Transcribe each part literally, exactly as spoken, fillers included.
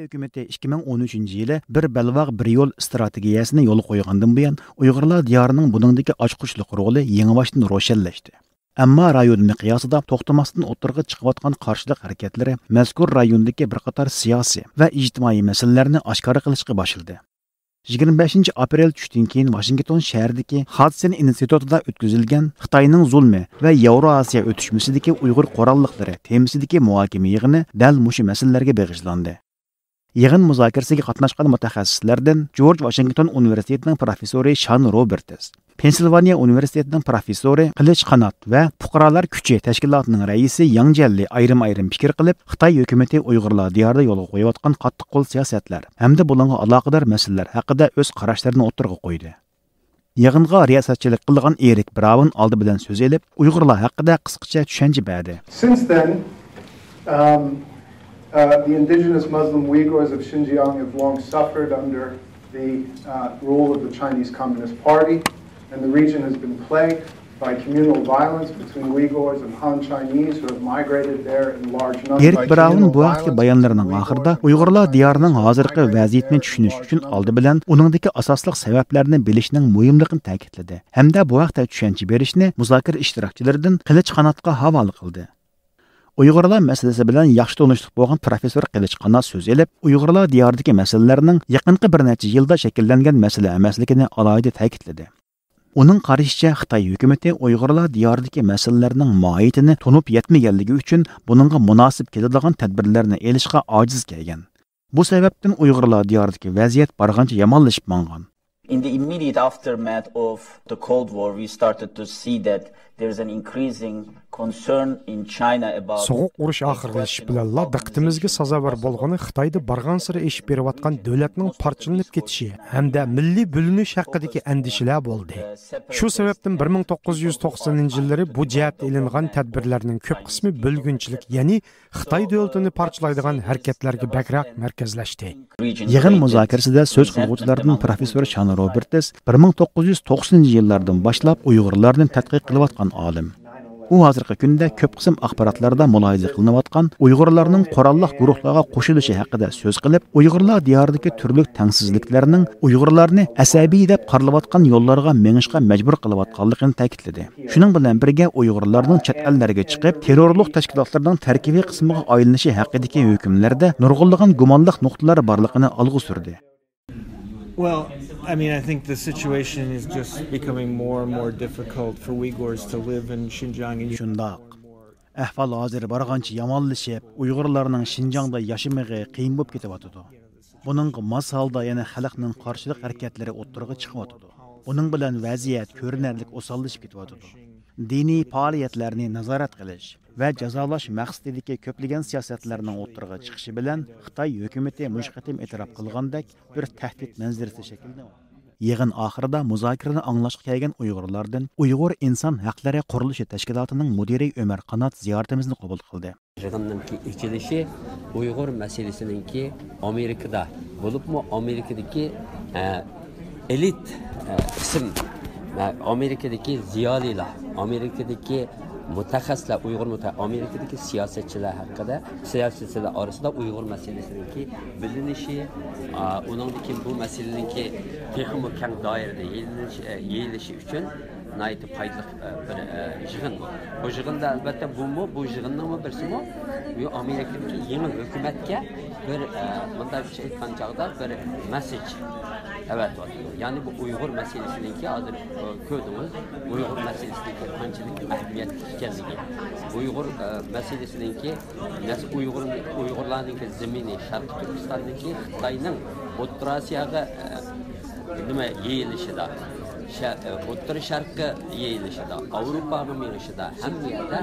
ھۆكۈمىتى ئىككى مىڭ ئون ئۈچىنچى يىلى بىر بەلباغ، بىر يول ئىستراتېگىيەسىنى يولغا قويغاندىن بۇيان، ئۇيغۇرلار دىيارىنىڭ بۇنىڭدىكى ئاچقۇچلۇق رولى يېڭىباشتىن روشەنلەشتى. ئەمما رايون مىقياسىدا توختىماستىن ئوتتۇرىغا چىقىۋاتقان قارشىلىق ھەرىكەتلىرى مەزكۇر رايوندىكى بىر قاتار سىياسىي ۋە ئىجتىمائىي مەسىلىلەرنى ئاشكارا قىلىشقا باشلىدى. يىگىرمە بەشىنچى ئاپرېل چۈشتىن كېيىن ۋاشىنگتون شەھىرىدىكى خادسېن ئىنستىتۇتىدا ئۆتكۈزۈلگەن خىتاينىڭ زۇلمى ۋە ياۋرو ئاسىيا ئۆتۈشمىسىدىكى ئۇيغۇر قوراللىقلىرى تېمىسىدىكى مۇھاكىمە يىغىنى دەل مۇشۇ مەسىلىلەرگە بېغىشلاندى. يىغىن مۇزاكىرىسىگە قاتناشقان مۇتەخەسسىسلەردىن جورج ۋاشىنگتون ئۇنىۋېرسىتېتىنىڭ پروفېسسورى شان روبېرتس، پېنسىلۋانىيە ئۇنىۋېرسىتېتىنىڭ پروفېسسورى قىلىچ قانات ۋە پۇقرالار كۈچى تەشكىلاتىنىڭ رەئىسى ياڭ جيەنلى ئايرىم-ئايرىم پىكىر قىلىپ، خىتاي ھۆكۈمىتى ئۇيغۇرلار دىيارىدا يولغا قويۇۋاتقان قاتتىق قول سىياسەتلەر ھەمدە بۇلارغا ئالاقىدار مەسىلىلەر ھەققىدە ئۆز قاراشلىرىنى ئوتتۇرىغا قويدى. يىغىنغا رىياسەتچىلىك قىلغان ئېرىك براۋون ئالدى بىلەن سۆز ئېلىپ، ئۇيغۇرلار ھەققىدە قىسقىچە چۈشەنچە بەردى. Since then, um, uh, the indigenous Muslim Uyghurs of Xinjiang have long suffered under the, uh, rule of the Chinese Communist Party, and the region has been plagued by communal violence between Uyghurs and Han Chinese who have migrated there in large numbers. ئېرىك براۋون بۇ ھەقتىكى بايانلىرىنىڭ ئاخىرىدا ئۇيغۇرلار دىيارىنىڭ ھازىرقى ۋەزىيىتىنى چۈشىنىش ئۈچۈن ئالدى بىلەن ئۇنىڭدىكى ئاساسلىق سەۋەبلەرنى بىلىشنىڭ مۇھىملىقىنى تەكىتلىدى ھەمدە بۇ ھەقتە چۈشەنچە بېرىشنى مۇزاكىرە ئىشتىراكچىلىرىدىن قىلىچ قاناتقا ھاۋالە قىلدى. ئۇيغۇرلار مەسىلىسى بىلەن ياخشى تونۇشلۇق بولغان پروفېسسور قىلىچ قانات سۆز ئېلىپ، ئۇيغۇرلار دىيارىدىكى مەسىلىلەرنىڭ يېقىنقى بىر نەچچە يىلدا شەكىللەنگەن مەسىلە ئەمەسلىكىنى ئالاھىدە تەكىتلىدى. ئۇنىڭ قارىشىچە، خىتاي ھۆكۈمىتى ئۇيغۇرلار دىيارىدىكى مەسىلىلەرنىڭ ماھىيىتىنى تونۇپ يەتمىگەنلىكى ئۈچۈن بۇنىڭغا مۇناسىپ كېلىدىغان تەدبىرلەرنى ئېلىشقا ئاجىز كەلگەن. بۇ سەۋەبتىن ئۇيغۇرلار دىيارىدىكى ۋەزىيەت بارغانچە يامانلىشىپ ماڭغان. In the immediate aftermath of the Cold War, we started to see that there is an increasing concern in China about سوغۇق ئۇرۇش ئاخىرلىشىش بىلەنلا دىققىتىمىزگە سازاۋەر بولغىنى خىتايدا بارغانسېرى ئېشىپ بېرىۋاتقان دۆلەتنىڭ پارچىلىنىپ كېتىشى ھەمدە مىللىي بۆلۈنۈش ھەققىدىكى ئەندىشىلەر بولدى. شۇ سەۋەبتىن بىر مىڭ توققۇز يۈز توقسىنىنچى يىللىرى بۇ جەھەتتە ئېلىنغان تەدبىرلەرنىڭ كۆپ قىسمى بۆلگۈنچىلىك، يەنى خىتاي دۆلىتىنى پارچىلايدىغان ھەرىكەتلەرگە بەكرەك مەركەزلەشتى. يىغىن مۇزاكىرىسىدە سۆز قىلغۇچىلاردىن پروفېسسور شان روبېرتس بىر مىڭ توققۇز يۈز توقسىنىنچى يىللاردىن باشلاپ ئۇيغۇرلارنى تەتقىق قىلىۋاتقان ئالىم. ئۇ ھازىرقى كۈندە كۆپ قىسىم ئاخباراتلاردا مۇلاھىزە قىلىنىۋاتقان ئۇيغۇرلارنىڭ قوراللىق گۇرۇھلارغا قوشۇلۇشى ھەققىدە سۆز قىلىپ، ئۇيغۇرلار دىيارىدىكى تۈرلۈك تەڭسىزلىكلەرنىڭ ئۇيغۇرلارنى ئەسەبىي دەپ قارىلىۋاتقان يوللارغا مېڭىشقا مەجبۇر قىلىۋاتقانلىقىنى تەكىتلىدى. شۇنىڭ بىلەن بىرگە، ئۇيغۇرلارنىڭ چەت ئەللەرگە چىقىپ، تېررورلۇق تەشكىلاتلىرىنىڭ تەركىبىي قىسمىغا ئايلىنىشى ھەققىدىكى ھۆكۈملەردە نۇرغۇنلىغان گۇمانلىق نۇقتىلار بارلىقىنى ئالغا سۈردى. Well, I mean, I think the situation is just becoming more and more difficult for Uyghurs to live in Xinjiang. شۇنداق. ئەھۋال ھازىر بارغانچە يامانلىشىپ، ئۇيغۇرلارنىڭ شىنجاڭدا ياشىمىقى قىيىن بولۇپ كېتىۋاتىدۇ. بۇنىڭغا ماس ھالدا يەنە خەلقنىڭ قارشىلىق ھەرىكەتلىرى ئوتتۇرىغا چىقىۋاتىدۇ. بۇنىڭ بىلەن ۋەزىيەت كۆرۈنەرلىك ئوساللىشىپ كېتىۋاتىدۇ. دىنىي پائالىيەتلەرنى نازارەت قىلىش ۋە جازالاش مەقسىتىدىكى كۆپلىگەن سىياسەتلەرنىڭ ئوتتۇرىغا چىقىشى بىلەن خىتاي ھۆكۈمىتى مۇشۇ قېتىم ئېتىراپ قىلغاندەك بىر تەھدىت مەنزىرىسى شەكىللىنىۋاتىدۇ. يىغىن ئاخىرىدا مۇزاكىرىنى ئاڭلاشقا كەلگەن ئۇيغۇرلاردىن ئۇيغۇر ئىنسان ھەقلىرى قۇرۇلۇشى تەشكىلاتىنىڭ مۇدىرى ئۆمەر قانات زىيارىتىمىزنى قوبۇل قىلدى. يىغىننىڭكى ئېچىلىشى ئۇيغۇر مەسىلىسىنىڭكى ئامېرىكىدا، بولۇپمۇ ئامېرىكىدىكى، ئە، ئېلىت، ئە، قىسىم، ئە، ئامېرىكىدىكى زىيالىيلار، ئامېرىكىدىكى مۇتەخەسسىسلەر، ئۇيغۇر مۇتە-، ئامېرىكىدىكى سىياسەتچىلەر ھەققىدە، سىياسەتچىلەر ئارىسىدا ئۇيغۇر مەسىلىسىنىڭكى بىلىنىشى، ئا، ئۇنىڭدىن كېيىن بۇ مەسىلىنىڭكى تېخىمۇ كەڭ دائىرىدە يېيىلىشى، ئە، يېيىلىشى ئۈچۈن ناھايىتى پايدىلىق، ئە، بىر، ئە، يىغىن بۇ. بۇ يىغىندا، ئەلۋەتتە، بۇمۇ، بۇ يىغىننىڭمۇ بىرسىمۇ، بۇ ئامېرىكىدىكى يېڭى ھۆكۈمەتكە بىر، ئە، مۇنداقچە ئېيتقان چاغدا بىر مەسسېج ئەۋەتىۋاتىدۇ. يەنى بۇ ئۇيغۇر مەسىلىسىنىڭكى ھازىر، ئە، كۆردىڭىز، ئۇيغۇر مەسىلىسىنىڭكى قانچىلىك ئەھمىيەتلىك ئىكەنلىكى. ئۇيغۇر، ئە، مەسىلىسىنىڭكى نەس-، ئۇيغۇر، ئۇيغۇرلارنىڭكى زېمىنى شەرقىي تۈركىستاندىكى خىتاينىڭ ئوتتۇرا ئاسىياغا، ئە، نېمە، يېيىلىشىدا، شە-، ئوتتۇرا شەرققە يېيىلىشىدا، ئاۋروپاغا مېڭىشىدا ھەممە يەردە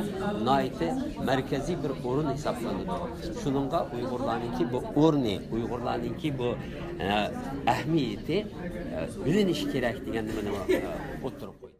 ناھايىتى مەركەزىي بىر ئورۇن ھېسابلىنىدۇ. شۇنىڭغا ئۇيغۇرلارنىڭكى بۇ ئورنى، ئۇيغۇرلارنىڭكى بۇ، ئە، ئەھمىيىتى، ئە، بىلىنىشى كېرەك دېگەن نېمىنى، ئە، ئوتتۇرىغا قويدى.